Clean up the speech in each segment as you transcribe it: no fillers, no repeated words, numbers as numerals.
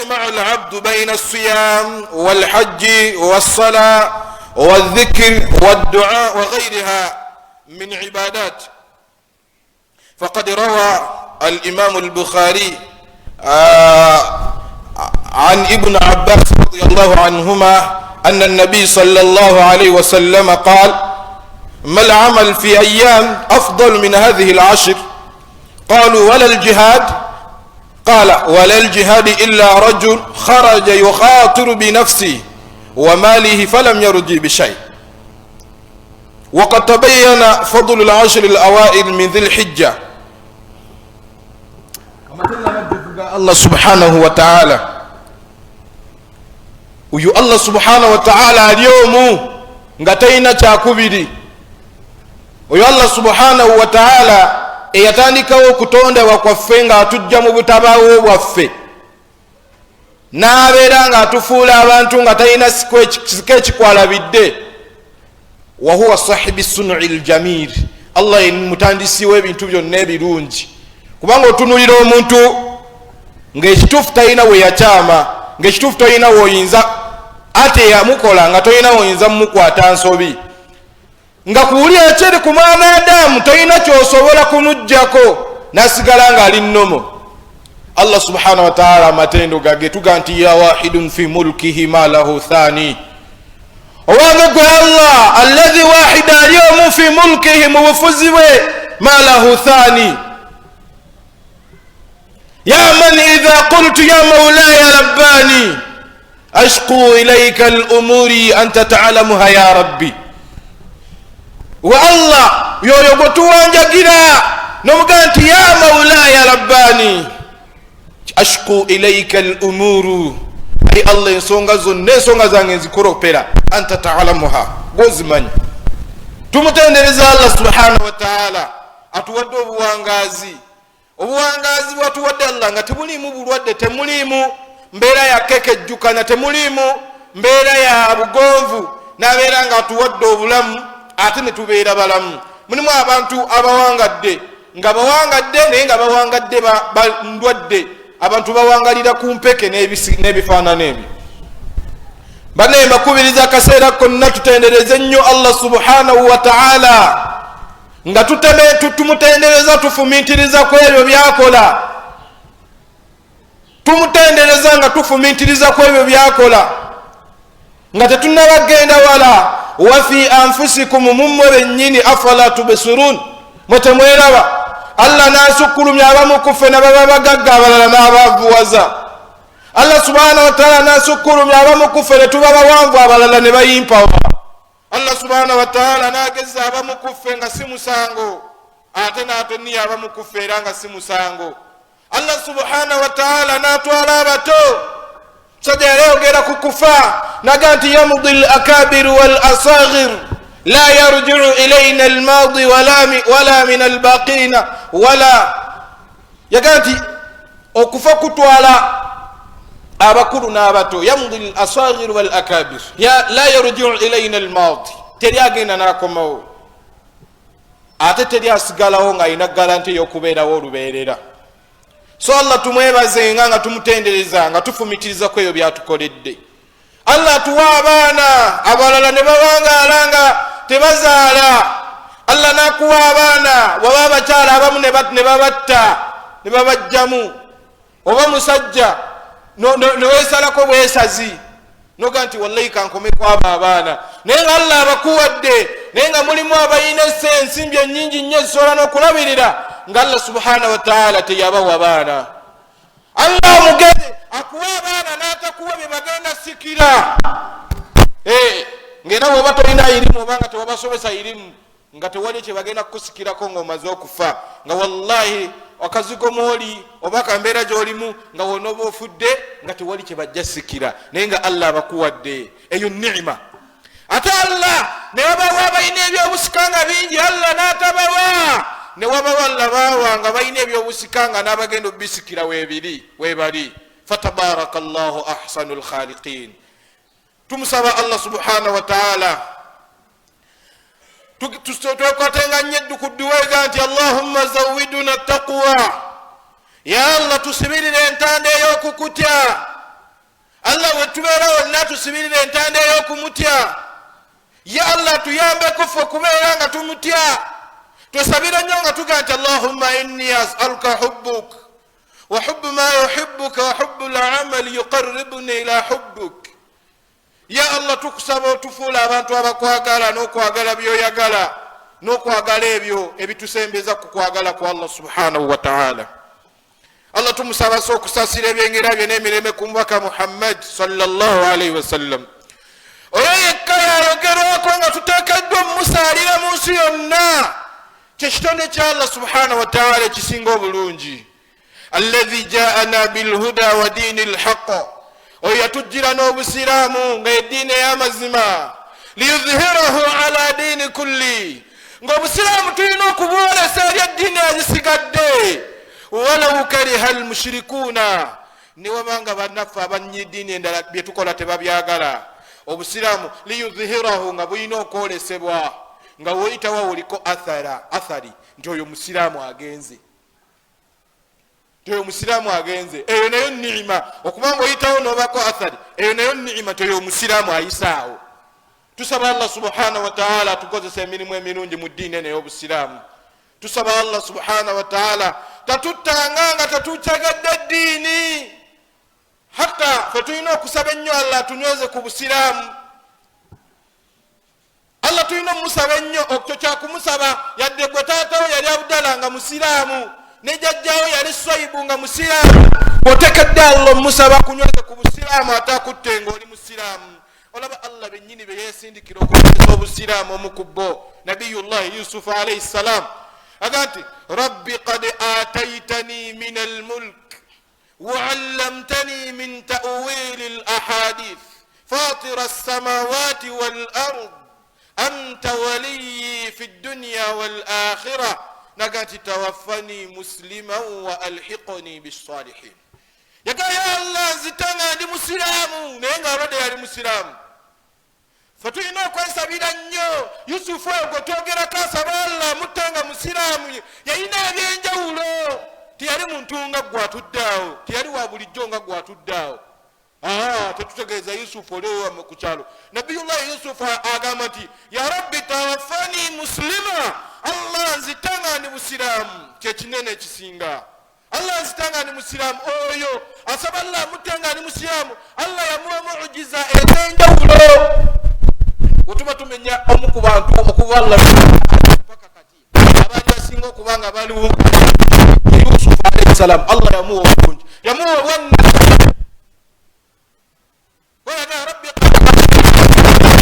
Yajmau labdu baina alsiyam walhaji walsala والذكر والدعاء وغيرها من عبادات. فقد روى الإمام البخاري عن ابن عباس رضي الله عنهما أن النبي صلى الله عليه وسلم قال: ما العمل في أيام أفضل من هذه العشر؟ قالوا: ولا الجهاد؟ قال: ولا الجهاد إلا رجل خرج يخاطر بنفسه وماله فلم يرجع بشيء. وقد تبين فضل العشر الأوائل من ذي الحجة. Allah subhanahu wa ta'ala, uyu Allah subhanahu wa ta'ala ali omu nga talina kyakubiri. Oyo Allah subhanahu wa ta'ala eyatandikawo okutondebwa kwaffe ng'atujja mu butabaawo bwaffe, n'abeera ng'atufuula abantu nga talina sika ekikwalabidde. Wahuwa sahibi sunui ljamil, Allah ye mutandisi w'ebintu byonna ebirungi, kubanga otunulira omuntu ng'ekituufu talina we yakyama, ng'ekituufu tolina woyinza, ate yamukola nga tolina woyinza mumukwata nsobi, nga kuwuli ekiri ku mwana Adamu tolina kyosobola kumugjako, nasigala ng'ali nnomo. Allah subhanahu wataala, amatendo gage tuga nti ya wahidun fi mulkihi ma lahu thani. Owange gwe Allah alladhi wahida, ali omu, fi mulkihi, mu bufuzi bwe, ma lahu thani. Ya man idha qultu ya maulaya rabbani ashku ilaika lumuri anta talamuha ya rabbi. Wa Allah yoyo gwe tuwanjagira nomugaa nti ya maulaya rabbani ashku ilaika lumuru, ai Allah, ensonga zonna, ensonga zange nzikuropera, anta talamuha, gwozimanya. Tumutendereza Allah subhanahu wataala atuwadde obuwangazi. Obuwangazi bwatuwadde Allah nga temuliimu bulwadde, temuliimu mbeera ya kekejjukana, temuliimu mbeera ya bugonvu, nabeera nga atuwadde obulamu ate ne tubeera balamu. Mulimu abantu abawangadde nga bawangadde, naye nga bawangadde ndwadde. Abantu bawangalira ku mpeke n'ebifaanana ebyo. Banaye, mbakubiriza akaseera konna tutendereze nnyo Allah subhanahu wa ta'ala, nga tumutendereza, tufumintiriza ku ebyo byakola. Tumutendereza nga tufumintiriza ku ebyo byakola nga tetunabagenda wala. Wafi anfusikum, mummwe bennyini, afala tubsirun, mwe temweraba? Allah nasukkulumya abamu kuffe nababa bagagga, abalala n'abavuwaza. Allah subhanahu wataala nasukkulumya abamu kuffe ne tuba bawanvu, abalala ne bayimpawa. Allah subhanahu wataala nageza abamu kuffe nga si musango, ate natoniya abamu kuffe era nga si musango. Allah subhanahu wataala natwala abato. Musajja yali ayogera ku kufa, naga nti yamudi l akabiru wal asagir la yarjiu ilaina almadi wala min albaqina wala. Yagaa nti okufa kutwala abakulu n'abato, yamudi l asagir wal akabir la yarjiu ilaina almadi, teri agenda n'akomawo, ate teri asigalawo ng'alina garanti ey'okubeerawo olubeerera. So Allah tumwebazenga nga tumutendereza, nga tufumitiriza ku ebyo byatukoledde. Allah atuwa abaana, abalala ne bawangaala nga tebazaala. Allah nakuwa abaana, waba abakyala abamu ne babatta ne babajjamu, oba musajja newesalako bwesazi noga nti wallahi kankomeko abo abaana, naye nga Allah abakuwadde, naye nga mulimu abalina esse ensimbi ennyingi nnyo ezisobola n'okulabirira, nga Allah subhanahu wataala teyabawa baana. Allah omugezi akuwa abaana n'atakuwa bye bagenda sikira. Ngaera bwoba tolina irimu oba nga tewabasomesa irimu, nga tewali kyebagenda kukusikirako ngaomaze okufa, nga wallahi akazigo mwoli oba kambeera gyolimu nga wonoba ofudde nga tewali kyebajja sikira, naye nga Allah abakuwadde eyo ni'ima. Ate Allah newabawa balina ebyobusika nga bingi, Allah n'atabawa. Newabawa Allah bawa nga balina ebyobusika nga n'abagenda obisikira webiri webali. Fatabaraka llahu ahsanu lkhaliqin. Tumusaba Allah subhanahu wataala twekwatenga nnyo eddu ku dduweega nti allahumma zawiduna taqwa, ya Allah, tusibirire entanda ey'okukutya. Allah wetubeera wonna tusibirira entanda ey'okumutya. Ye Allah tuyambeko ffe okubeera nga tumutya. Tusabire nnyo nga tugaa nti allahumma inni asaluka hubbuk wa hubbu ma yuhibbuka wa hubbu lamali yuqaribuni ila hubbuk. Ya Allah, tukusaba otufuula abantu abakwagala n'okwagala byoyagala n'okwagala ebyo ebitusembeza ku kwagala kwa Allah subhanahu wataala. Allah tumusaba so okusasira ebyengera bye n'emirembe ku mubaka Muhammad sallallahu alaihi wasallam. Oyo yekka yayogerwako nga tuteekeddwa omumusaalira mu nsi yonna, kyekitonde kya Allah subhanahu wataala ekisinga obulungi. Alladhi jaana bilhuda wa diini lhaq, oyo yatujjira n'obusiraamu nga eddiini ey'amazima. Liyudhhirahu ala diini kulli, ng'obusiraamu tulina okubwolesa eri eddiini ezisigadde. Walau kariha almushrikuuna, newabanga bannaffe abanyidiini endala byetukola tebabyagala, obusiraamu liyudhhirahu nga bulina okwolesebwa, nga woyitawa oliko athara athari nti oyo musiraamu agenze, nti oyo musiraamu agenze. Eyo nayo niima, okubanga oyitawo nobako athari, eyo nayo niima, nti oyo omusiraamu ayisaawo. Tusaba Allah subhanahu wataala atukozesa emirimu emirungi mu ddiini eno ey'obusiraamu. Tusaba Allah subhanahu wataala tatuttanga nga tetutegedde ddiini. Hatta fe tulina okusaba ennyo Allah atunyweze ku busiraamu. Allah tulina omusaba ennyo, okyo kyakumusaba. Yadde gwe taatawo yali Abudala nga musiraamu, ne jajjawo yali Swaibu nga musiraamu, otekedde Allah omusaba kunyweze ku busiraamu, ate akutte nga oli musiraamu. Olaba Allah bennyini be yeesindikira okunyweza obusiraamu, omu ku bo Nabiyullahi Yusufu alaihi ssalam aga nti rabbi qad ataitani min almulk waallamtani min tawili lahadith fatira alsamawati walard anta waliyi fi dunya walakhira, naga nti tawaffani musliman wa alhiqni bisalihin. Yaga ya Allah, nzita nga ndi musiraamu, naye nga alwadde yali musiraamu. Fe tulina okwesabira nnyo. Yusufu oyo gwe twogerako asaba Allah mutta nga musiraamu, yalina ebyenjawulo. Teyali muntu nga gwe atudde awo, teyali wa bulijjo nga gwe atudde awo. Tetutegeeza Yusufu oli oyo ku kyalo. Nabiyullahi Yusufu agamba nti ya rabbi tawaffani muslima, Allah nzita nga ndi musiraamu, kyekinene ekisinga. Allah nzita nga ndi musiraamu. Oyo asaba Allah amutte nga ndi musiraamu, Allah yamuwa mujiza ez'enjawulo. Wetuba tumenya omu ku bantu okuva Allah paka kati abaali basinga okuba nga baliwo, Yusufu alaihi salam, Allah yamuwa obulungi, yamuwa obwanna. Rabbi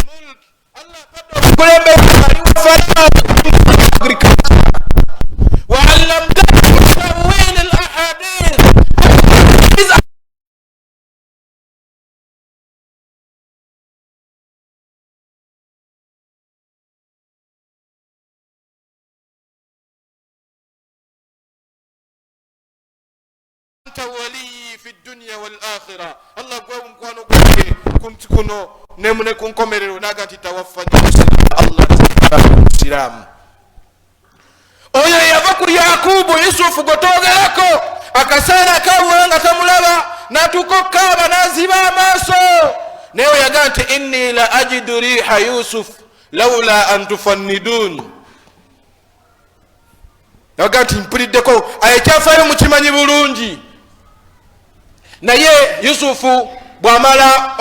mulk, Allah padde obukulembeze, aliwa Farao agriculture, waallamtani tawil alahadith. Anta waliyi fi dunya wal akhira, Allah gwe mukwano gwange kunti kuno nemune kunkomerero. Naga nti tawaffani muslima, Allah musiraamu. Oyo yava ku Yakubu, Yusufu gwe twogerako, akaseera kabula nga tamulaba, natuuka okukaaba naziba amaaso, naye oyaga nti inni la ajidu riha Yusuf laula an tufannidun. Yaga nti mpuliddeko ekyafaayo mukimanyi bulungi. Naye Yusufu bwamala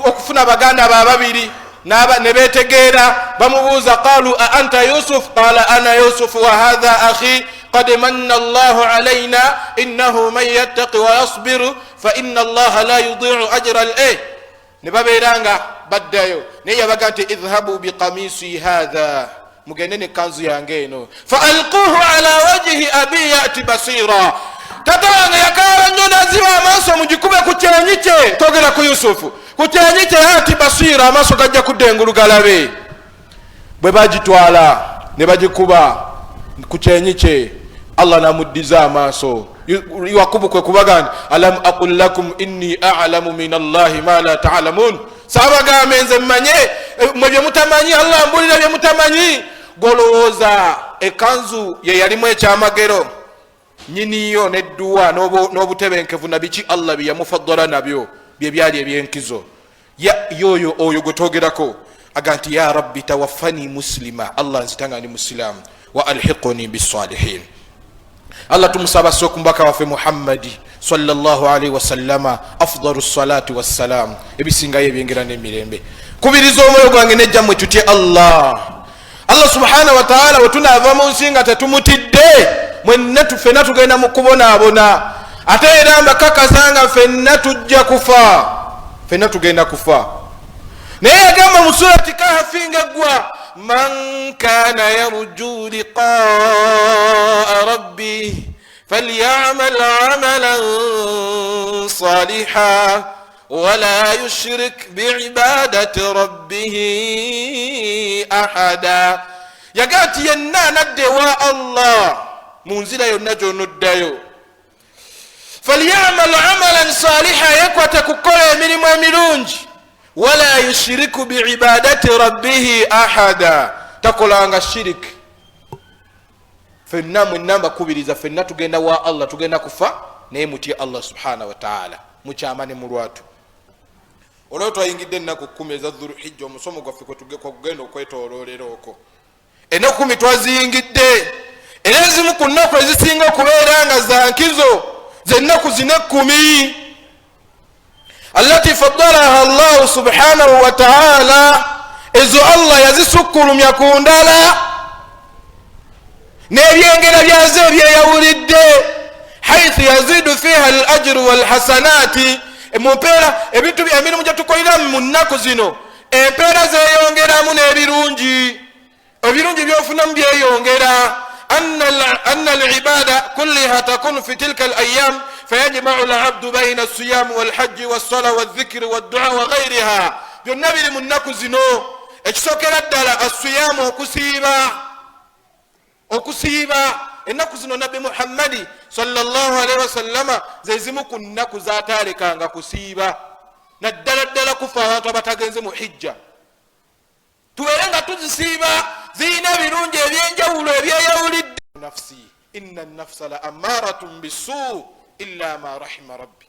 okufuna baganda ba babiri ne betegeera, bamubuuza, qalu a anta Yusuf? Qala ana Yusuf wa hadha akhi qad manna Allahu alayna innahu man yattaqi wa yasbiru fa inna Allaha la yudiu ajra al e. Ne babeera nga baddayo, naye yabaga nti idhhabu biqamisi hadha, mugende ne kanzu yange eno, fa alquhu ala wajhi abi yati basira. Tata wange yakaaba nnyo naziba amaaso, mugikube ku kyenyi kye. Togera ku Yusufu, ku kyenyi kye, ati basira, amaaso gajja kudda engulu galabe. Bwe bagitwala ne bagikuba ku kyenyi kye, Allah namuddiza amaaso. Yakubu kwe kubaga nti alam aqul lakum inni alamu min Allahi ma la talamun, saabagambe nze mmanye mwe bye mutamanyi? Allah mbulira bye mutamanyi. Golowooza ekanzu ye yalimu ekyamagero, nyiniyo nedduwa n'obutebenkevu na biki Allah bye yamufaddala nabyo. Byebyali ebyenkizo. Yoyo oyo gwe twogerako aga nti, ya rabbi tawaffani muslima, Allah nzita nga ndi musilamu, wa alhiquni bisalihin. Allah tumusaba so ku mubaka waffe Muhammadi salllahalaihi wasallama afdalu salati wassalam, ebisingayo ebyengera n'emirembe. Kubiriza omwoyo gwange nejjammwe tutye Allah, Allah subhanahu wataala. Wetunaava mu nsi nga tetumutidde, mwenna ffenna tugenda mu kubonaabona. Ate era mbakakasa nga ffenna tujja kufa, ffenna tugenda kufa. Naye yagamba mu Surati Kahafi nga eggwa, man kana yarju liqaa rabbih falyamal amalan saliha wala yushrik biibadati rabbihi ahada. Yagaa nti yenna anadda ewa Allah mu nzira yonna gyonoddayo, falyamal amalan saliha, yekwata kukola emirimu emirungi, wala yushiriku biibadati rabbihi ahada, takolanga shirik. Fenna mwenna mbakubiriza, fenna tugenda wa Allah, tugenda kufa, naye mutye Allah subhanahu wataala mukyama ne mulwatu. Olwo twayingidde ennaku 10 eza Dhulhijja, omusomo gwaffe kwegugenda okwetololera okwo. Ennaku 10 twaziyingidde, era ezimu ku nnaku ezisinga okubeera nga za nkizo zennaku zino 10 allati faddalaha Llahu subhanahu wataala, ezo Allah yazisukkulumya ku ndala n'ebyengera byazo ebyeyawulidde, haithu yazidu fiha al ajru walhasanati. Mu mpeera, ebintu, emirimu gye tukolera mu nnaku zino, empeera zeyongeramu n'ebirungi, ebirungi byofunamu byeyongera. Anna alibada kulliha takunu fi tilka alayam, fayajmau alabdu baina alsiyam walhaji walsala waldhikiri waddua wa ghairiha. Byonna biri mu nnaku zino. Ekisookera ddala asiyamu, okusiiba. Okusiiba ennaku zino, Nabbi Muhammadi salllahalaihi wasallama zezimu ku nnaku zatalekanga kusiiba, naddala ddala kufa abantu abatagenze mu hijja. Tubeere nga tuzisiiba, zirina ebirungi ebyenjawulo ebyeyawulidde. Nafsi inna nafsa la amaratun bisu illa ma rahima rabbi.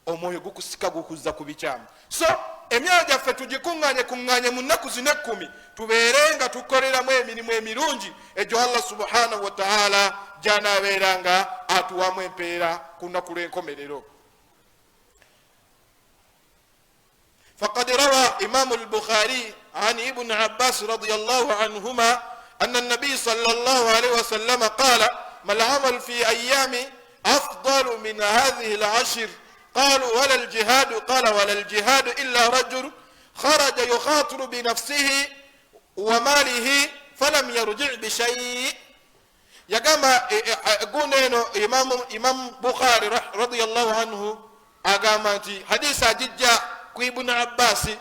Omwoyo gukusika, gukuzza ku bikyamu. So emyoyo gyaffe tugikuŋŋanye kuŋŋanye mu nnaku zino 10, tubeere nga tukoleramu emirimu emirungi egyo Allah subhanahu wataala gyanabeera nga atuwamu empeera ku nnaku lw'enkomerero. فقد روى إمام البخاري عن ابن عباس رضي الله عنهما أن النبي صلى الله عليه وسلم قال: ما العمل في أيام أفضل من هذه العشر؟ قالوا: ولا الجهاد؟ قال: ولا الجهاد إلا رجل خرج يخاطر بنفسه وماله فلم يرجع بشيء. Yagamba guno eno Imamu Bukhari radiallahu anhu agamba nti hadisi agijja ku Ibunu Abbasi,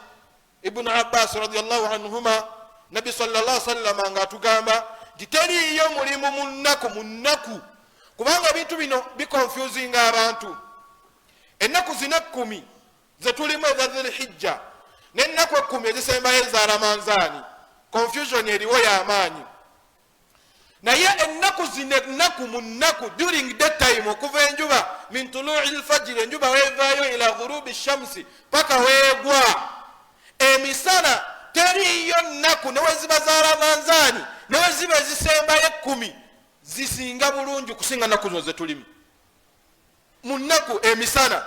Ibunu Abbasi radiallahu anhuma, Nabbi salla sallama nga atugamba nti teriiyo mulimu mu nnaku mu nnaku, kubanga ebintu bino biconfusinga abantu. Ennaku zino 10 zetulimu eza Dhulhijja n'ennaku 10 ezisembayo eza Ramanzaani, confusion eriwo y'amaanyi. Naye ennaku zino, ennaku mu nnaku, during the time okuva enjuba min tului lfajiri, enjuba wevaayo, ila ghurubi shamsi, paka weegwa emisana, teriiyo nnaku neweziba za Ramanzaani neweziba ezisembayo 10 zisinga bulungi kusinga nnaku zino zetulimu mu nnaku emisana.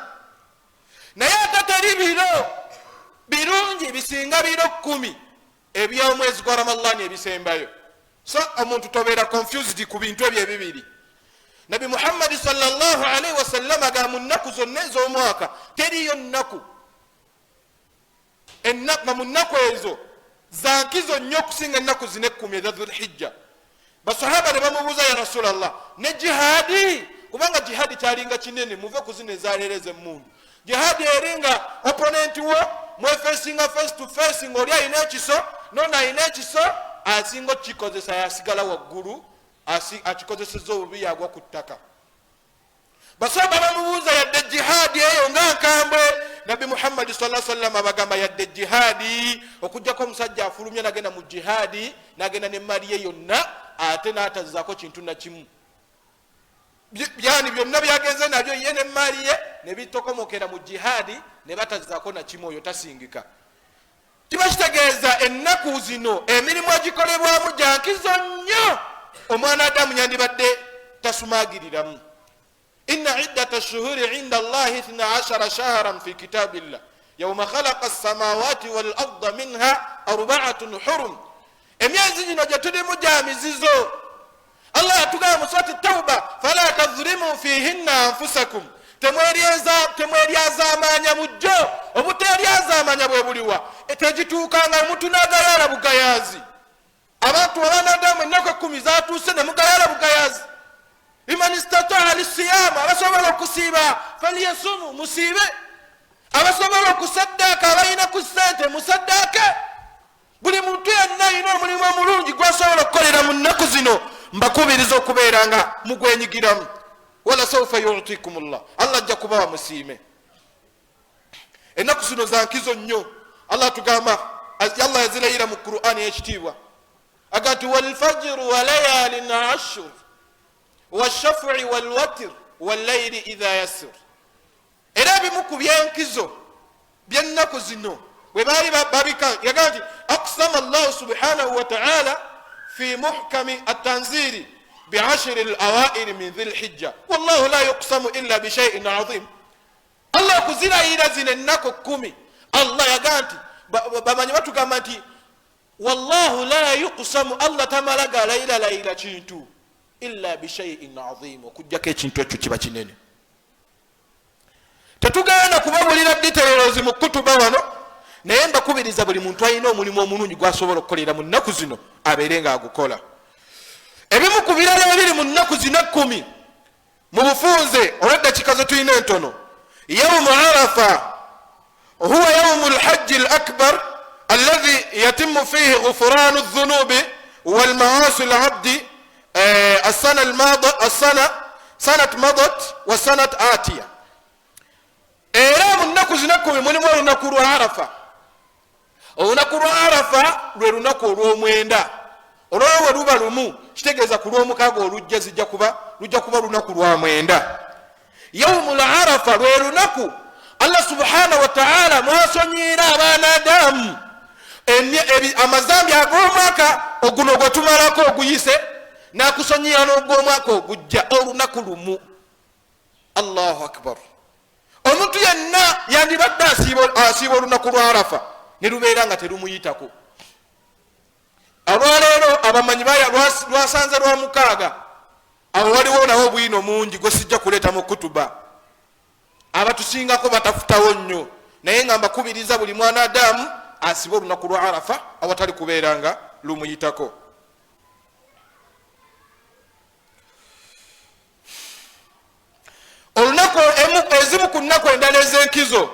Naye ate teri biro birungi bisinga biro 10 ebyomwezi gwa Ramadani ebisembayo. So omuntu tobeera confused ku bintu ebyo ebibiri. Nabi Muhammadi salllahalaihi wasallama ga mu nnaku zonna ez'omwaka teriyo nnaku nga mu nnaku ezo zankizo nnyo okusinga ennaku zino 10 eza Dhulhijja. Basahaba ne bamubuuza: ya Rasulallah, ne jihaadi? Kubanga jihaadi kyalinga kinene. Muve ku zino ezaleero ez'emmundu. Jihaadi eri nga opponent wo mwefacinga face to face, ngaoli alina ekiso nono alina ekiso, asinga okukikozesa yasigala waggulu, akikozeseza obubi yagwa ku ttaka. Basaba bamubuuza: yadde jihaadi eyo nga nkambwe? Nabbi Muhammadi sa sallam abagamba: yadde jihaadi, okugjako omusajja afulumya nagenda mu jihaadi, nagenda nemali ye yonna, ate n'atazaako kintu nakimu. Yani byonna byagenze nabyo ye nemmaali ye ne bitokomokera mu jihaadi ne batazaako nakimu, oyo tasingika. Kiba kitegeeza ennaku zino emirimu egikolebwamu gyankizo nnyo, omwana Adamu yandibadde tasumagiriramu. Inna iddata shuhuri inda Allahi 12 shahran fi kitabillah yauma khalaqa samawati wal arda minha arbaatun hurum. Emyezi gino gye tulimu gya mizizo. Allah yatugamba mu surati Tauba, fala tadhlimu fihinna anfusakum, temweryazaamanya mujjo. Obuteeryazaamanya bwe buliwa? Tegituukanga omuntu n'agayaala bugayazi. Abantu abaana ennaku 10 zatuuse ne mugayaala bugayazi. Liman istataa lisiyama, abasobola okusiiba falyasumu, musiibe. Abasobola okusaddaaka, abalina ku ssente musaddaake. Buli muntu yenna alina omulimu omulungi gwasobola okukolera mu nnaku zino, mbakubiriza okubeera nga mugwenyigiramu. Wala saufa yutikum llah, Allah ajja kubawa, musiime. Ennaku zino za nkizo nnyo. Allah tugamba, Allah yazirayira mu Qur'ani y'ekitiibwa, aga nti walfajiru walayalin ashur washafi walwatir wallaili idha yasir. Era ebimu ku byenkizo byennaku zino bwe baali babika, yagamba nti aksama Llahu subhanahu wataala fi muhkami atanziri biashiri lawaili min dhilhijja, wallahu la yuksamu illa bishaiin azim. Allah okuzirayira zino ennaku 10, Allah yagamba nti bamanyi batugamba nti wallahu la yuksamu, Allah tamala galayiralayira kintu illa bishaiin azim, okugjako ekintu ekyo kiba kinene. Tetugenda kubabulira details mu kutuba wano, naye mbakubiriza buli muntu alina omulimu omulungi gwasobola okukolera mu nnaku zino abeere ng'agukola. Ebimu ku birala ebiri mu nnaku zino 10 mu bufunze, olw'eddakiika ze tulina entono, yaumu Arafa huwa yaumu lhajji l akbar alladhi yatimu fihi ghufuranu dhunubi walmaasi labdi asana asana sanat madat wa sanat atiya. Era mu nnaku zino 10 mulimu olunaku lwa Arafa. Olunaku lwa Arafa lwe lunaku olw'omwenda. Olwolwo bwe luba lumu, kitegeeza ku lwomukaaga olujja zijja kuba lujja kuba lunaku lwa mwenda. Yaumu l Arafa lwe lunaku Allah subhanahu wataala mwasonyiira abaana Adamu amazambi ag'omwaka oguno gwe tumalako oguyise, nakusonyiira n'ogw'omwaka ogujja, olunaku lumu. Allahu akbar! Omuntu yenna yandibadde asiiba olunaku lwa Arafa ne lubeera nga terumuyitako. Olwaleero abamanyi lwasanze lwa mukaaga, awo waliwo nawo obwino mungi gwe sijja kuleeta mu kutuba, abatusingako batafutawo nnyo, naye nga mbakubiriza buli mwana Adamu asibe olunaku lwa Arafa awatali kubeera nga lumuyitako. Olunaku, ezimu ku nnaku endala ez'enkizo,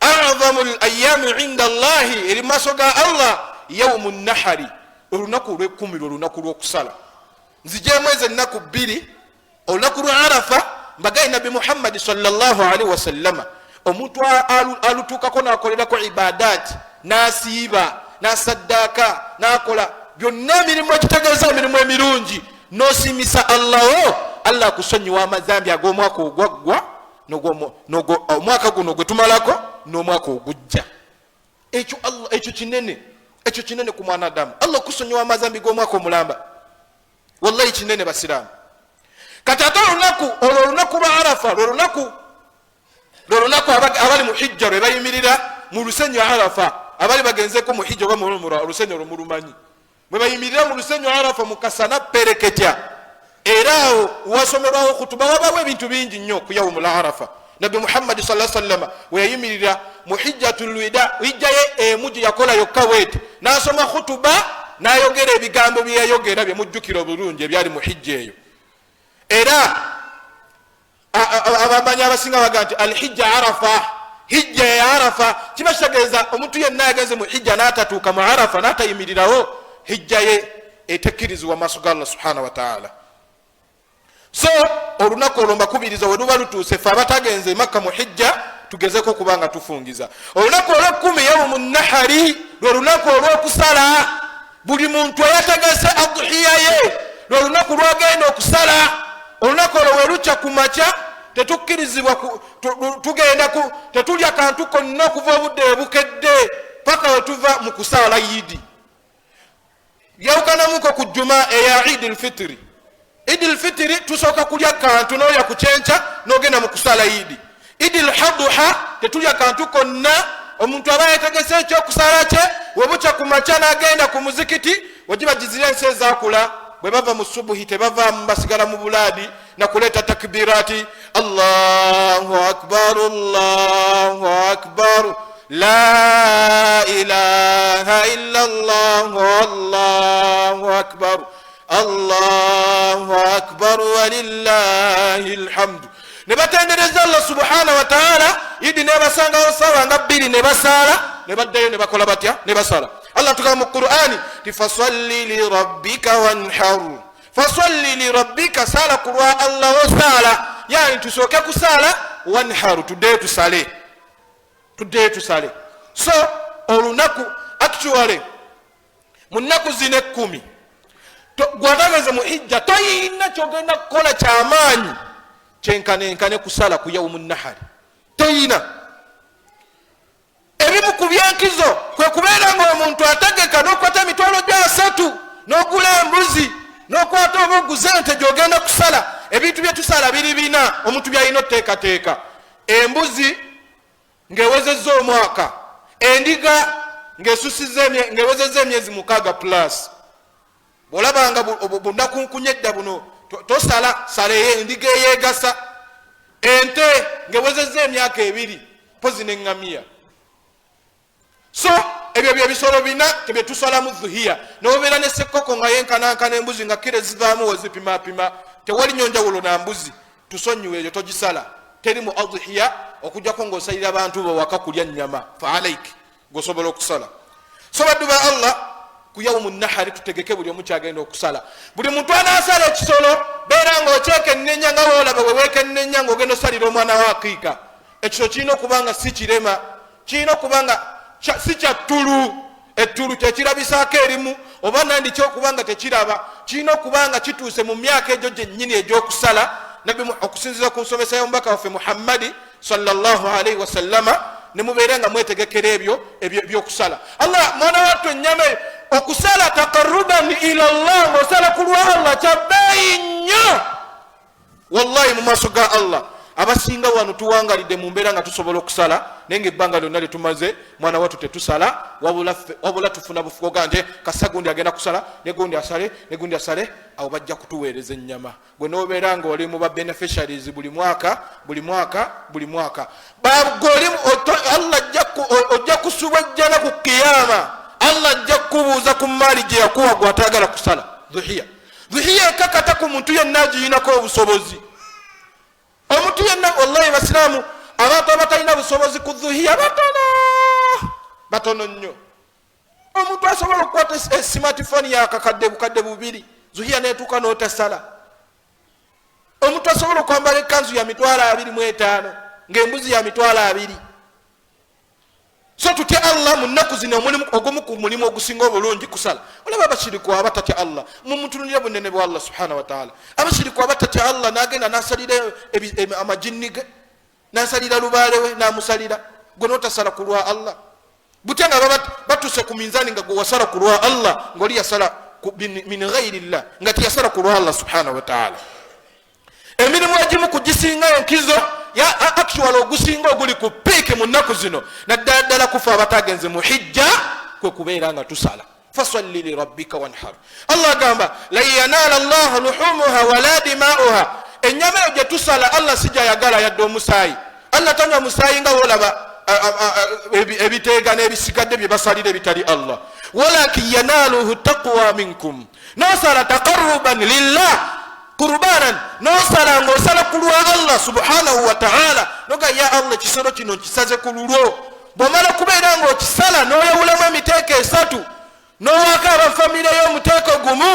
azamu l ayami inda Llahi, eri maaso ga Allah, yaumu nahari, olunaku olwekumi, lwe olunaku lw'okusala. Nzijemu ezo ennaku 2, olunaku lwa Arafa. Mbagaye Nabbi Muhammadi salllahalihi wasallama, omuntu alutuukako nakolerako ibadaati, nasiiba, nasaddaaka, nakola byonna emirimu ekitegeeza emirimu emirungi, nosimisa Allaho, Allah akusonyiwa amazambi ag'omwaka ogwaggwa, omwaka guno gwe tumalako n'omwaka ogujja. Ekyo ekyo kinene, ekyo kinene ku mwana Adamu, Allah okusonyiwa amazambi g'omwaka omulamba, wallahi kinene basiraamu. Kati ate olunaku olwo, olunaku lwa Arafa, lwe lunaku abali mu hijja lwe bayimirira mu lusenyu Arafa. Abali bagenzeko mu hijja oba mu olusenyu olwo mulumanyi, mwe bayimirira mu lusenyu Arafa mu kasana pereketya. Era awo wasomerwawo kutuba, wabawo ebintu bingi nnyo ku yaumu la Arafa. Nabbi Muhammadi sa sallama weyayimirira mu hijjatul wida, hijja ye emu gye yakola yokka bweti, n'asoma khutuba, n'ayogera ebigambo byeyayogera byemujjukira obulungi ebyali mu hijja eyo. Era abamanyi abasinga baga nti alhijja Arafa, hijja ya Arafa. Kiba kitegeeza omuntu yenna yagenze mu hijja n'atatuuka mu Arafa, n'atayimirirawo, hijja ye etekkirizibwa maaso ga Allah subhanahu wataala. So olunaku olwo mbakubiriza, we luba lutuuse, fe abatagenze Makka mu hijja tugezeko okuba nga tufungiza olunaku olwekumi, yaumu nahari, lwe lunaku olwokusala. Buli muntu eyategese aduhiya ye, lwe lunaku lwagenda okusala. Olunaku olwo welukya ku makya, tetukkirizibwa tugenda tetulya kantu konna okuva obudde ebukedde paka wetuva mu kusaala yidi. Yawukanamuko ku juma eya Idi Lfitiri. Idi Lfitiri tusooka kulya kantu, nolya ku kyenkya nogenda mu kusaala yidi. Idi Lhaduha tetulya kantu konna. Omuntu aba yetegese ekyokusaala kye, webukya ku makya nagenda ku muzikiti. Wegiba gizira ensi ezakula, bwe bava mu subuhi tebavaamu, basigala mu bulaadi nakuleeta takbirati: Allahu akbar, Allahu akbar, la ilaha illa llah, Allahu akbar, Allahu akbar, walillahi lhamdu. Ne batendereza Allah subhanahu wataala. Idi nebasangawo sawa nga 2, ne basaala, ne baddayo, ne bakola batya, ne basala. Allah tugamba mu Qur'ani ti: "Fasalli lirabbika wanhar, fasalli lirabbika", saala ku lwa Allah wo. Saala yani tusooke kusaala, wanharu, tuddeyo tusale, tuddeyo tusale. So olunaku, actually mu nnaku zino 10, gwatageze mu hijja, toyina kyogenda kukola kyamaanyi kyenkanenkane kusala ku yaumu nahari. Toyina. Ebimu ku byenkizo kwe kubeera nga omuntu ategeka n'okukwata emitwalo gya 30, n'ogula embuzi, n'okwata oba oguze ente gyogenda kusala. Ebintu bye tusala biri bina omuntu byalina otuteekateeka: embuzi ng'ewezezza omwaka, endiga ng'ewezezza emyezi 6 plus. Bw'olabanga bunakunkunya edda buno, tosala, sala endiga eyeegasa. Ente ng'ewezezza emyaka 2, pozi neŋŋamiya. So ebyo byebisolo bina tebyetusalamu dhuhiya. Nobeera ne sekkoko nga yenkanankana embuzi, nga kiro ezivaamu wezipimapima, tewali nyo njawulo na mbuzi, tusonyiwe, eyo togisala, teri mu adhiya, okujjako ngaosalira abantu bawaka kulya nyama. Fa alaik, gosobola okusala. So baddu ba Allah, ku yaumu nahari tutegeke buli omu kyagenda okusala. Buli muntu anaasala ekisolo, beera nga okyekennenya nga woolaba weweekennenya ngaogenda osalira omwana wa akiika. Ekisolo kirina okuba nga si kirema, kirina okuba nga si kyattulu. Ettulu kyekirabisaako erimu oba nandi kyokuba nga tekiraba. Kirina okuba nga kituuse mu myaka egyo gyennyini egyokusala, okusinziira ku nsomesa y'omubaka waffe Muhammadi sallallahu alaihi wasallama. Nemubeera nga mwetegekera ebyo byokusala. Allah, mwana wattu, ennyama eyo okusala taqarruban ila llah, ngaosala ku lwa Allah, kyabbeeyi nnyo wallahi mu maaso ga Allah. Abasinga wano tuwangalidde mu mbeera nga tusobola okusala, naye nga ebbanga lyonna lyetumaze, mwana wattu, tetusala. Wabula tufuna bufukoga nti kasa gundi agenda kusala, negundi asale, negundi asale. Awo bajja kutuweereza ennyama, gwe nobeera nga oli mu ba beneficiaries buli mwaka, buli mwaka, buli mwaka. Allah ojja kusubwa ejjana ku kiyama. Allah ajja kukubuuza ku maali gye yakuwa gwatayagala kusala dhuhiya. Dhuhiya ekakata ku muntu yenna agiyinako obusobozi, omuntu yenna. Wallahi basiraamu, abantu abatalina busobozi ku dhuhiya batono, batono nnyo. Omuntu asobola okukwata smartphone yakakadde 2000, zuhiya netuuka notasala. Omuntu asobola okwambala ekanzu ya 25,000, ngaembuzi ya 20,000. So tutya Allah mu nnaku zino. Omulimu ogumu ku mulimu ogusinga obulungi kusala. Olaba abashiriku abatatya Allah, mumutunulira bunene bwa Allah subhanahu wataala. Abashiriku abatatya Allah, nagenda nasalira amajinni ge, nasalira lubaale we, namusalira. Gwe notasala ku lwa Allah, butya nga batuse ku minzani nga gwe wasala ku lwa Allah, ngaoli yasala min ghairi llah, nga tiyasala ku lwa Allah subhanahu wataala? Emirimu egimu kugisinga enkizo ya actual ogusinga oguli ku peak mu nnaku zino, naddala ddala kufa abatagenze mu hijja, kwe kubeera nga tusala. Fasalli lirabbika wanhar. Allah agamba: "Lan yanala llaha luhumuha wala dimauha." Ennyama eyo gye tusala, Allah si gyayagala yadde omusaayi. Allah tanywa musaayi nga wolaba ebiteega n'ebisigadde bye basalira ebitali Allah. "Walakin yanaluhu taqwa minkum." Nosala taqarruban lillah, qurbanan, nosala ngaosala ku lwa Allah subhanahu wataala, noga: "Ya Allah, ekisolo kino nkisaze ku lulwo." Bwomala kubeera nga okisala, noyawulamu emiteeko esatu: nowaako abafamire y'omuteeko gumu,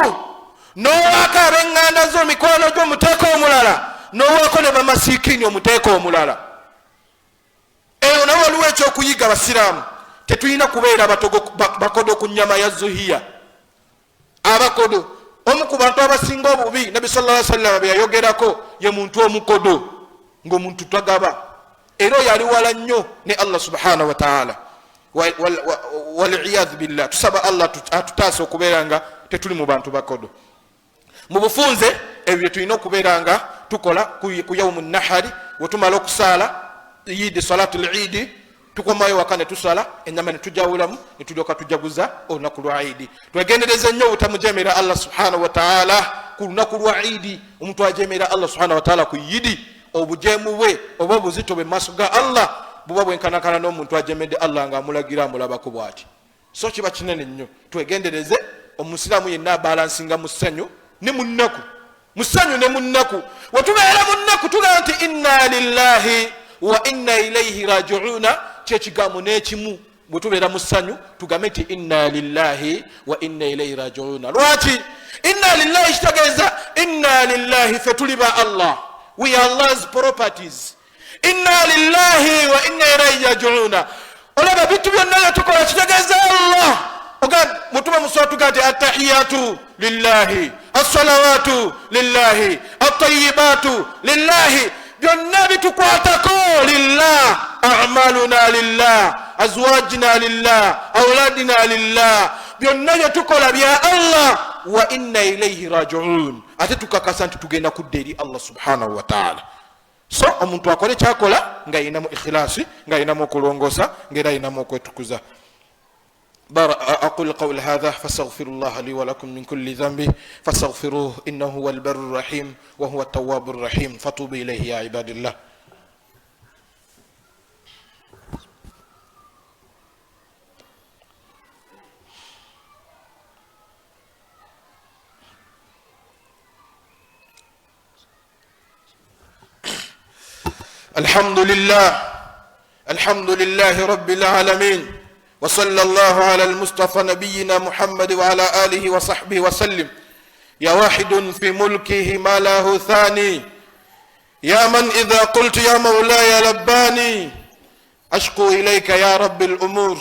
nowaako ab'eŋŋanda zo, mikwano gyo, omuteeko omulala, nowaako ne bamasiikini omuteeko omulala. Eyo nawe waliwo ekyokuyiga. Basiraamu, tetulina kubeera bakodo ku nyama ya zuhiya. Abakodo, Omu ku bantu abasinga obubi Nabbi salla sallama be yayogerako ye muntu omukodo, ng'omuntu tagaba, era oyo ali wala nnyo ne Allah subhanahu wataala, waliyadhu billah. Tusaba Allah atutaasa okubeera nga tetuli mu bantu bakodo. Mu bufunze ebyo byetulina okubeera nga tukola ku yaumu nahari. Wetumala okusaala idi, salatu lidi, tukomayo waka netusala enyama netujawulamu netulyoka tujaguza olunaku lwa idi. Twegendereze nnyo obutamujemera Allah subhanahu wataala ku lunaku lwa idi. Omuntu ajemera Allah subhanahu wataala ku yidi, obujemu bwe oba obuzito bwe maaso ga Allah buba bwenkanakana n'omuntu ajemedde Allah nga amulagira amulabako bwati. So kiba kinene nnyo. Twegendereze, omusiraamu yenna abalansinga mu ssanyu ne mu nnaku, mu ssanyu ne mu nnaku. Wetubeera mu nnaku tugamba nti inna lillahi wa inna ilaihi rajiuna, kyekigambo n'ekimu. Bwe tubeera mu ssanyu tugambe nti inna lillahi wa inna ilaihi rajiuna. Lwaki inna lillahi? Kitegeeza inna lillahi, fe tuli ba Allah, we are Allah's properties. Inna lillahi wa inna ilaihi rajiuna. Olaba bintu byonna byetukola kitegeeza Allah. Mutuba musobola tugaa nti attahiyatu lillahi, assalawatu lillahi, atayibatu lillahi, byonna bitukwatako lillah, amaluna lillah, azwajina lillah, auladina lillah, byonna byetukola bya Allah. Wa inna ilaihi rajiun, ate tukakasa nti tugenda kudda eri Allah subhanahu wataala. So omuntu akole kyakola nga ayinamu ikhilasi, nga ayinamu okulongosa, ngaera ayinamu okwetukuza. أقول قول هذا فاستغفر الله لي ولكم من كل ذنب فاستغفروه إنه هو البر الرحيم وهو التواب الرحيم، فتوبوا إليه يا عباد الله. الحمد لله، الحمد لله رب العالمين، وصلى الله على المصطفى نبينا محمد وعلى آله وصحبه وسلم. يا واحد في ملكه ما له ثاني، يا من إذا قلت يا مولاي لباني، أشكو إليك يا رب الأمور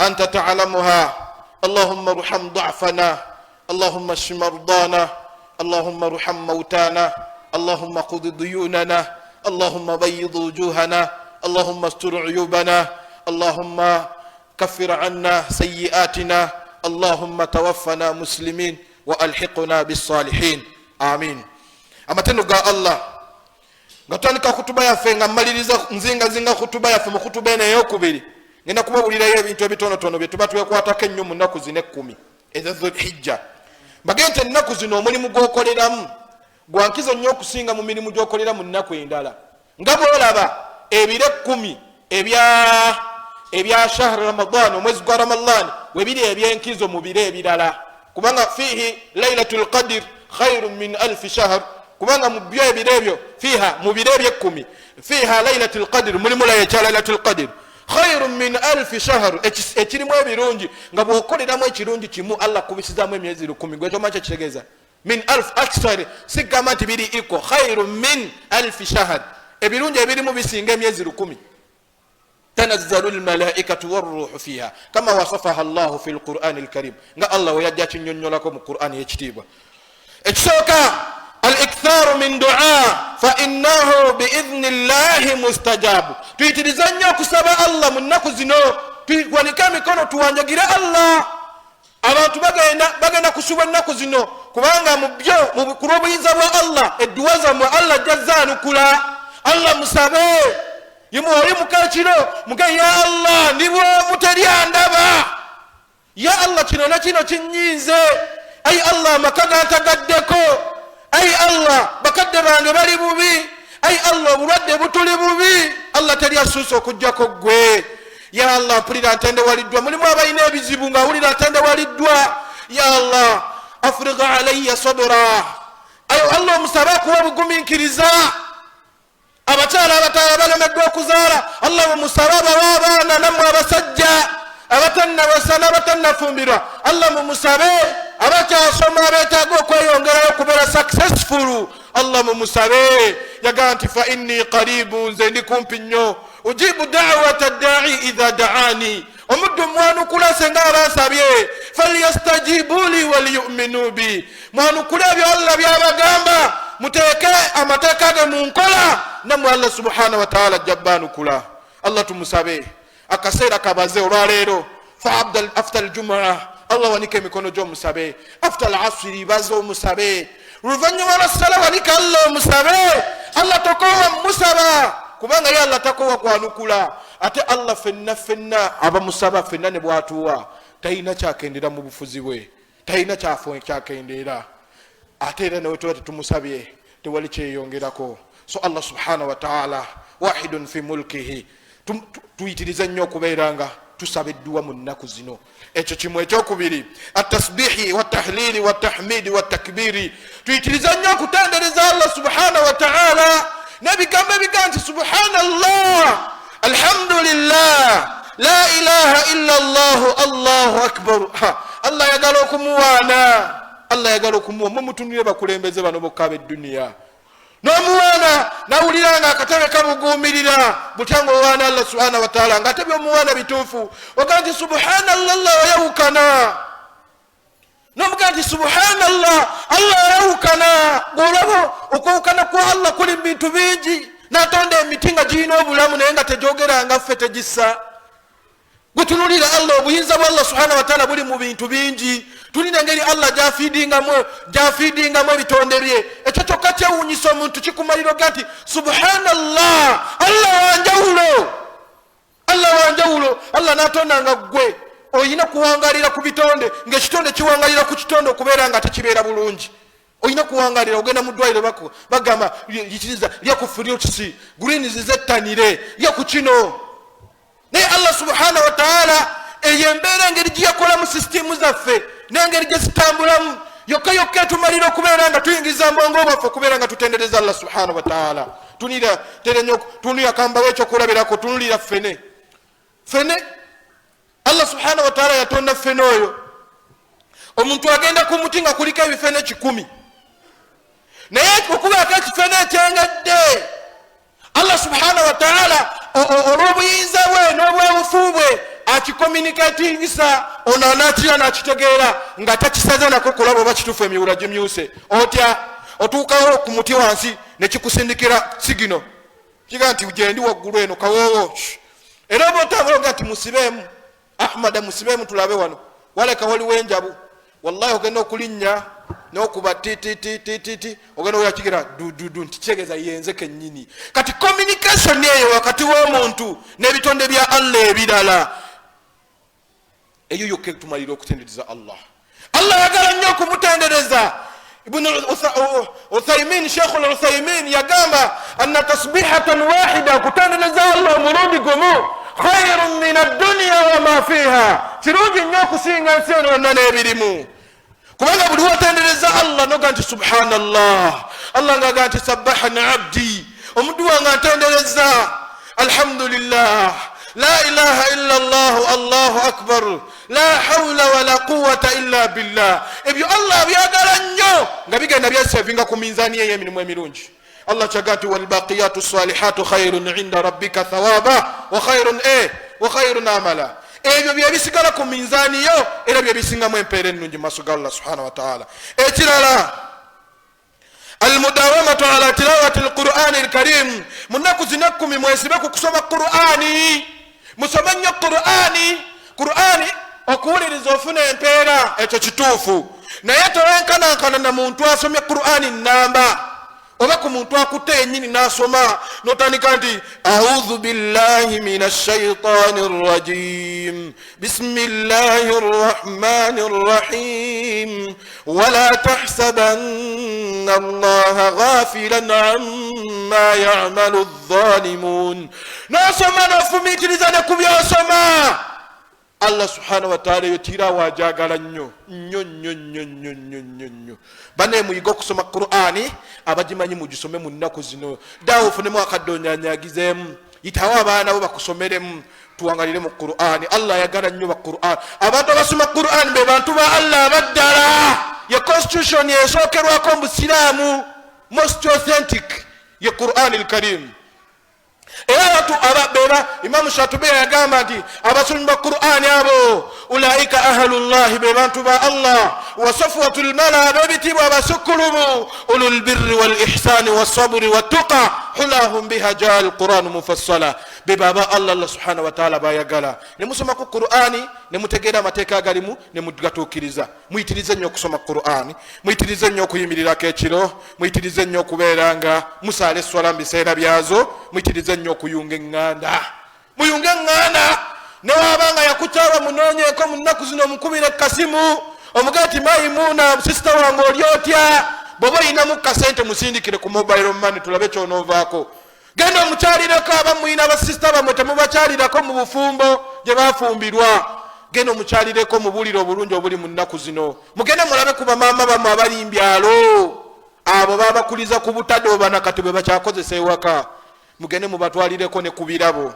أنت تعلمها. اللهم ارحم ضعفنا، اللهم اشف مرضانا، اللهم ارحم موتانا، اللهم قض ديوننا، اللهم بيض وجوهنا، اللهم استر عيوبنا، اللهم كفر عنا سيئاتنا، اللهم توفنا مسلمين والحقنا بالصالحين، آمين. Amatendo ga Allah. Nga tutandika kutuba yaffe, nga mmaliriza nzingazinga kutuba yaffe, mu kutuba eno eyokubiri ngenda kubabulirayo ebintu ebitonotono bye tuba twekwatako ennyo mu nnaku zino 10 eza Dhulhijja. Mbagende nti ennaku zino omulimu gw'okoleramu gwankizo nnyo okusinga mu mirimu gy'okolera mu nnaku endala. Nga bw'olaba ebiro 10 ebya shahri Ramadan, omwezi gwa Ramadan, webiri ebyenkizo mu biro ebirala, kubanga fihi lailatul qadr khairu min alfi shahr, kubanga mu byo ebiro ebyo fiha, mu biro ebyekumi, fiha lailatul qadr, mulimu ekya lailatul qadr khairu min alfi shahr, ekirimu ebirungi nga bw'okoleramu ekirungi kimu Allah kubisizaamu emyezi 10. Gwekyomanyi kyekitegeeza min alf aksar, sigamba nti biri iko khairu min alfi shahr, ebirungi ebirimu bisinga emyezi 10. Tanazzalu lmalaikatu warruhu fiha kama wasafaha Llahu fi lqurani lkarim, nga Allah weyajja kinyonyolako mu Qurani yekitiibwa. Ekisooka, aliktharu min dua fa innahu biidhni llahi mustajabu. Tuyitirize nnyo okusaba Allah mu nnaku zino, tuwanike emikono tuwanjagire Allah. Abantu bagenda kusubwa ennaku zino, kubanga mu byo ku lw'obuyinza bwa Allah edduwa zammwe Allah ajja zaanukula. Allah musabe, oli ekiro muge ya Allah ndi bwomu teri andaba, ya Allah kino na kino kinnyinze, ai Allah amaka gantagaddeko, ai Allah bakadde bange bali bubi, ai Allah obulwadde butuli bubi, Allah teri asuuse okuggyako ggwe. Ya Allah mpulira ntendewaliddwa, mulimu abalina ebizibu ng'awulira ntendewaliddwa. Ya Allah afrigha alayya sabra, Allah omusabe akuwa obugumiikiriza. Abakyala abatala balemeddwa okuzaala, Allah mumusabe abawe abaana. Nammwe abasajja abatannawasa n'abatannafumbirwa, Allah mumusabe. Abakyasoma abeetaaga okweyongerayo okubeera successful, Allah mumusabe. Yagamba nti fa inni qaribu, nze ndi kumpi nnyo, ujibu dawata dai idha daani, omuddu mwanukula senga aba nsabye. Falyastajibu li waliyuminu bi, mwanukule ebyo Allah byabagamba, muteeke amateeka ge mu nkola, nammwe Allah subhanahu wataala ajja baanukula. Allah tumusabe akaseera kabaze olwaleero. Fa after aljumaa, Allah wanika emikono gyomusabe. After alasiri baze omusabe, luvannyuma lwa ssala wanika Allah omusabe. Allah tokowa musaba, kubanga ye Allah takowa kwanukula. Ate Allah fenna fenna abamusaba fenna ne bwatuwa talina kyakendera mu bufuzi bwe, talina kyakendeera. Ate era newe tuba tetumusabye tewali kyeyongerako. So Allah subhanahu wataala wahidun fi mulkihi. Tuyitirize nnyo okubeera nga tusaba edduwa mu nnaku zino. Ekyo kimu. Ekyokubiri, atasbihi watahlili watahmidi watakbiri. Tuyitirize nnyo okutendereza Allah subhanahu wataala n'ebigambo ebigaa nti subhanallah, alhamdulillah, la ilaha illa llahu, allahu akbar. Allah ayagala okumuwaana, Allah ayagala okumuwa. Mwe mutunire bakulembeze bano bokka ab'edduniya, n'omuwaana nawulira nga akatebe kabuguumirira butya nga owaana Allah subhanahu wataala, nga ate byomuwaana bituufu. Ogaa nti subhanallah, Allah oyawukana, nomugaa nti subhanallah, Allah oyawukana. Ng'olaba okwawukana kwa Allah kuli mu bintu bingi. Natonda emiti nga girina obulamu naye nga tegyogeranga ffe, tegisa. Gutunulira Allah, obuyinza bwa Allah subhanahu wataala buli mu bintu bingi. Tulina engeri Allah gyafiidingamu ebitonde bye. Ekyo kyokka kyewuunyisa omuntu, kikumalira oga nti subhanallah, Allah wanjawulo, Allah wanjawulo. Allah natonda nga ggwe olina kuwangalira ku bitonde, ngaekitonde kiwangalira ku kitonde okubeera nga tekibeera bulungi. Olina kuwangalira, ogenda mu ddwaliro bagamba yikiriza, lya ku fruits, greens zettanire, lya ku kino. Naye Allah subhanahu wataala eyo embeera engeri gyeyakolamu sisitimu zaffe n'engeri gye zitambulamu yokka yokka etumalira okubeera nga tuyingiza mbwongo bwaffe okubeera nga tutendereza Allah subhanahu wataala. Tunira terenyo, tunulira kambawo ekyokulabirako, tunulira ffene. Ffene Allah subhanahu wataala yatonda ffene oyo. Omuntu agenda ku muti nga kuliko ebifene 100, naye okubaako ekifene ekyengedde, Allah subhanahu wataala olw'obuyinza bwe n'obwebufu bwe akikomunikatingisa ono anakira nakitegeera nga takisaze nako kulaba oba kituufu. Emiwula gimyuse otya? Otuukawo ku muti wansi nekikusindikira sigino kiga nti gyendi waggulu eno kawoowo. Era oba otambula oga nti musibeemu Ahmada, musibeemu tulabe wano waleka waliwo enjabu. Wallahi ogenda okulinnya nokuba tititititi, ogenda oya kigira dududu nti kitegeeza yenze kennyini. Kati communication eyo wakati w'omuntu n'ebitonde bya Allah ebirala, eyo yokka etumalira okutendereza Allah. Allah ayagala nnyo okumutendereza. Ibn Uthaymin, Sheikh Uthaymin yagamba anna tasbihatan wahida, okutendereza Allah omulundi gumu, khairun min addunya wama fiha, kirungi nnyo okusinga ensi eno yonna n'ebirimu. Kubanga buli watendereza Allah noga nti subhanallah, Allah ngaaga nti sabbahani abdi, omuddu wange antendereza, alhamdulillah, la ilaha illa llahu, allahu akbar, la haula wala quwata illa billah. Ebyo Allah abyagala nnyo nga bigenda byasevinga ku minzaani ey'emirimu emirungi. Allah kyaga nti walbaqiyatu salihatu khairun inda rabbika thawaba wa khairun e wa khairun amala. Ebyo byebisigala ku minzaani yo era byebisingamu empeera ennungi mu maaso ga Allah subhanahu wataala. Ekirala, almudawamatu ala tilawati alqurani alkarim. Mu nnaku zino 10 mwesibe ku kusoma Qurani, musome nnyo Qurani. Qurani okuwuliriza ofuna empeera, ekyo kituufu, naye towenkanankana na muntu asomye Qurani namba oba ku muntu akutte yennyini n'asoma n'otandika nti audhu billahi min ashaitani rrajim, bismillahi rrahmani rrahim, wala tahsabanna allaha ghafilan amma yamalu zzalimun. N'osoma n'ofumiitiriza ne ku byosoma. Allah subhanahu wataala eyo tirawo ajagala nnyo nnyo nnyo nnyo nnyo nnyo nnyo nnyo. Bane muyiga okusoma Qur'ani, abagimanyi mugisome mu nnaku zino. Daawo ofunemu akadde onyanyagizeemu, yitawo abaana bo bakusomeremu, tuwangalire mu Qur'ani. Allah ayagala nnyo ba Qur'an. Abantu abasoma Qur'ani be bantu ba Allah abaddala. Ye constitution esookerwako mu busiraamu, most authentic, ye Qur'ani lkarim. Era abantu beba Imamu Shatubi yagamba nti abasomi ba Qur'ani abo ulaika ahlullahi, be bantu ba Allah, wa safwatu lmala, ab'ebitiibwa abasukkulumu, ulul birri wal ihsani wasaburi wattuqa hulahum biha jaa alquranu mufassala, be baba Allah, Allah subhanahu wataala bayagala. Ne musoma ku Qur'ani ne mutegeera amateeka agalimu ne mugatuukiriza. Muyitirize nnyo okusoma Qur'ani, muyitirize nnyo okuyimirirako ekiro, muyitirize nnyo okubeera nga musaala esswala mu biseera byazo, muyitirize nnyo okuyunga eŋŋanda. Muyunge eŋŋanda, newaba nga yakukyawa munoonyeeko mu nnaku zino, omukubire kasimu omugaa nti Mayimuuna, sisita wange, oli otya? Bw'oba olinamu kasente musindikire ku mobile money, tulabe kyonoovaako. Genda omukyalireko. Abamuyina abasisita bamwe temubakyalirako mu bufumbo gye bafumbirwa. Genda omukyalireko, mubuulire obulungi obuli mu nnaku zino. Mugende mulabe ku bamaama bamwe abali mbyalo, abo babakuliza ku butadoobana kati bwe bakyakozesa ewaka. Mugende mubatwalireko ne ku birabo,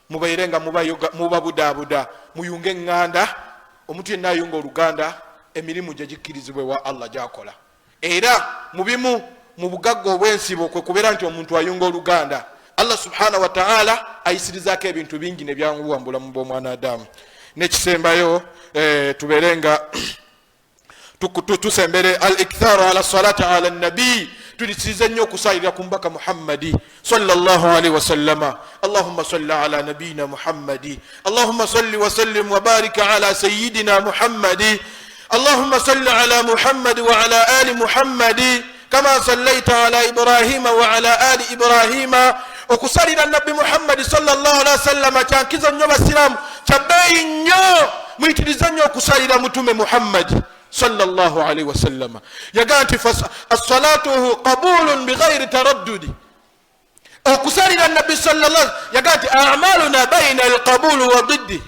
mubeere nga mubabudaabuda, muyunge eŋŋanda. Omuntu yenna ayunga oluganda, emirimu gye gikkirizibwa ewa Allah gyakola. Era mu bimu mu bugagga obw'ensibo kwe kubeera nti omuntu ayunga oluganda, Allah subhanahu wataala ayisirizaako ebintu bingi nebyanguwa mu bulamu bw'omwana Adamu. Nekisembayo, tubeere nga tusembere al iktharu ala salati ala nabii, tulisirize nnyo okusalira ku mbaka Muhammadi sallallahu alaihi wasallama. Allahumma salli ala nabiyina Muhammadi, allahumma salli wasallim wabarika ala sayidina Muhammadi, allahumma salli ala Muhammadi wa ala ali Muhammadi kama sallaita ala Ibrahima wa ala ali Ibrahima. Okusalira Nabbi Muhammadi sallallahu alaihi wasallama kyankizo nnyo, basiraamu, kyabbeeyi nnyo. Muyitirize nnyo okusalira mutume Muhammadi sallallahu alaihi wasallama. Yagaa nti assalatuhu qabulun bighairi taraddudi. Okusalira Nabbi sallallahu, yagaa nti amaluna baina alqabulu wa diddi,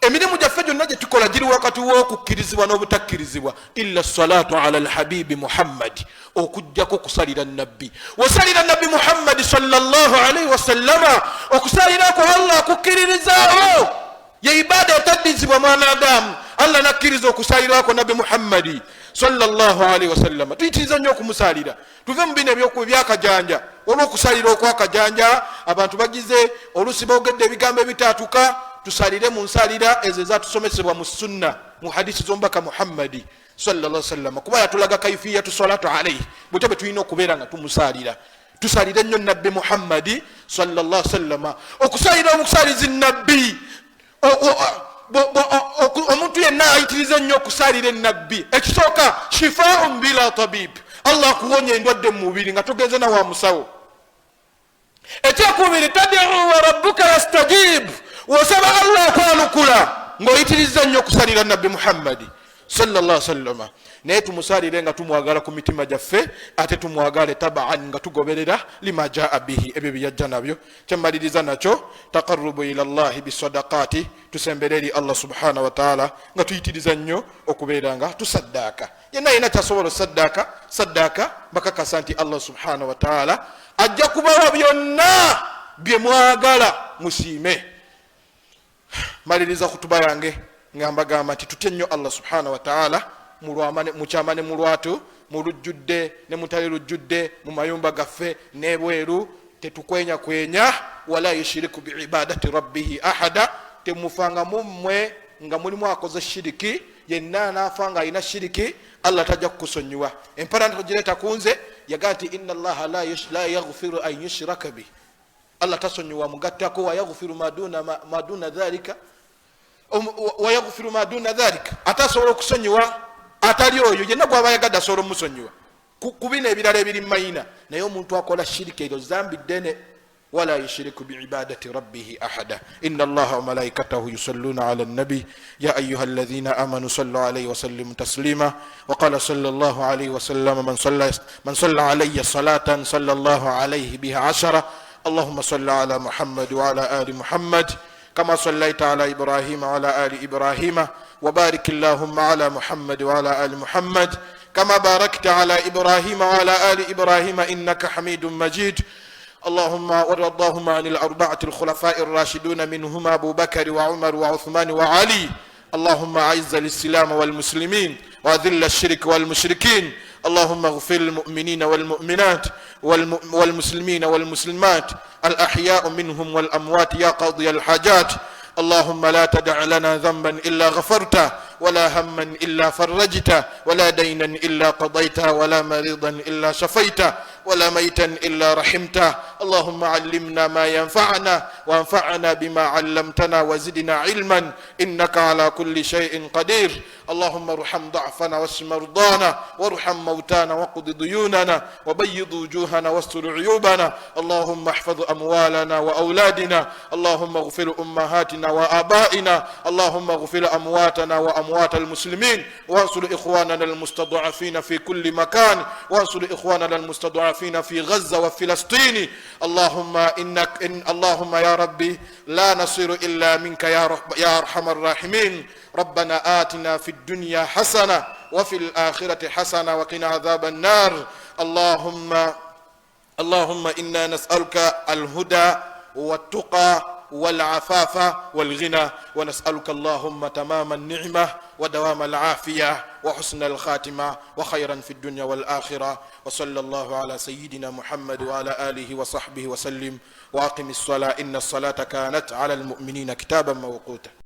emirimu gyaffe gyonna gye tukola giri wakati w'okukkirizibwa n'obutakkirizibwa, illa salatu ala alhabibi Muhammadi, okugjako okusalira Nabbi. Wasalira Nabbi Muhammadi sallallahu alaihi wasallama, okusalirako Allah akukkiririzaawo, ye ibada etaddizibwa mwana Adamu. Allah nakkiriza okusalirako Nabbi Muhammadi sallallahu alaihi wasallama. Tuyitiriza nnyo okumusalira, tuve mu bino ebyakajanja. Olwokusalira okwakajanja abantu bagize, olusi boogedde ebigambo ebitaatuka. Tusalire mu nsalira ezo ezatusomesebwa mu sunna, mu hadisi z'omubaka Muhammadi sallallahu sallama, kuba yatulaga kaifiyatu salatu alaihi, bwetyo bwe tulina okubeera nga tumusalira. Tusalire nnyo Nabbi Muhammadi sallallahu sallama. Okusalira omusalizi nabbi, omuntu yenna ayitiriza ennyo okusalira enabbi, ekisooka shifaun bila tabib, Allah akuwonya endwadde mu mubiri nga togenze nawa musawo. Ekyokubiri, tadiu wa rabbuka yastajib, wosaba Allah akwanukula ng'oyitiriza nnyo okusalira Nabbi Muhammadi sallallahu sallama. Naye tumusalire nga tumwagala ku mitima gyaffe, ate tumwagale tabaan, nga tugoberera lima jaa bihi, ebyo byeyajja nabyo. Kyemaliriza nakyo, taqarubu ila llahi bisadaqati, tusembere eri Allah subhanahu wataala nga tuyitiriza nnyo okubeera nga tusaddaaka. Yenna alina kyasobola osaddaaka, saddaaka. Bakakasa nti Allah subhanahu wataala ajja kubawa byonna bye mwagala, musiime. Maliriza kutuba yange nga mbagamba nti tutye nnyo Allah subhanahu wataala mukyama ne mulwatu, mu lujjudde ne mutali lujjudde, mu mayumba gaffe n'ebweru. Tetukwenyakwenya. Wala yushiriku biibadati rabbihi ahada, temufanga mummwe nga mulimu akoze shiriki. Yenna anaafa nga alina shiriki, Allah tajja kukusonyiwa. Empala ntogireeta ku nze. Yagaa nti ina allaha la yaghfiru an yushraka bih, Allah tasonyiwa mugattako, wayaghfiru maduna dhalika, wayaghfiru maduna dhalika, ate asobola okusonyiwa atali oyo. Yenna gwaba yagadde asobola omusonyiwa ku bino ebirala ebiri mayina, naye omuntu akola shiriki, eryo zambi ddene. ولا يشرك بعبادة ربه أحدا. إن الله وملائكته يصلون على النبي، يا أيها الذين آمنوا صلوا عليه وسلموا تسليما. وقال صلى الله عليه وسلم: من صلى علي صلاة صلى الله عليه بها 10. اللهم صل على محمد وعلى آل محمد كما صليت على إبراهيم وعلى آل إبراهيم، وبارك اللهم على محمد وعلى آل محمد كما باركت على إبراهيم وعلى آل إبراهيم إنك حميد مجيد. اللهم وارض اللهم عن الأربعة الخلفاء الراشدون، منهما أبو بكر وعمر وعثمان وعلي. اللهم أعز الإسلام والمسلمين وأذل الشرك والمشركين. اللهم اغفر المؤمنين والمؤمنات والمسلمين والمسلمات الأحياء منهم والأموات يا قاضي الحاجات. اللهم لا تدع لنا ذنبا إلا غفرته، ولا هما إلا فرجته، ولا دينا إلا قضيته، ولا مريضا إلا شفيته، ولا ميتا إلا رحمته. اللهم علمنا ما ينفعنا، وانفعنا بما علمتنا، وزدنا علما، إنك على كل شيء قدير. اللهم ارحم ضعفنا واشف مرضانا، وارحم موتانا، وقض ديوننا، وبيض وجوهنا، واستر عيوبنا. اللهم احفظ أموالنا وأولادنا. اللهم اغفر أمهاتنا وآبائنا. اللهم اغفر أمواتنا وأموات المسلمين، وانصر إخواننا المستضعفين في كل مكان، وانصر إخواننا المستضعفين في غزة وفلسطين. اللهم إنك إن اللهم يا ربي لا نصير إلا منك يا رب يا أرحم الراحمين. ربنا آتنا في الدنيا حسنة وفي الآخرة حسنة وقنا عذاب النار. اللهم إنا نسألك الهدى والتقى والعفاف والغنى، ونسألك اللهم تمام النعمة ودوام العافية وحسن الخاتمة وخيرا في الدنيا والآخرة. وصلى الله على سيدنا محمد وعلى آله وصحبه وسلم. وأقم الصلاة، إن الصلاة كانت على المؤمنين كتابا موقوتا.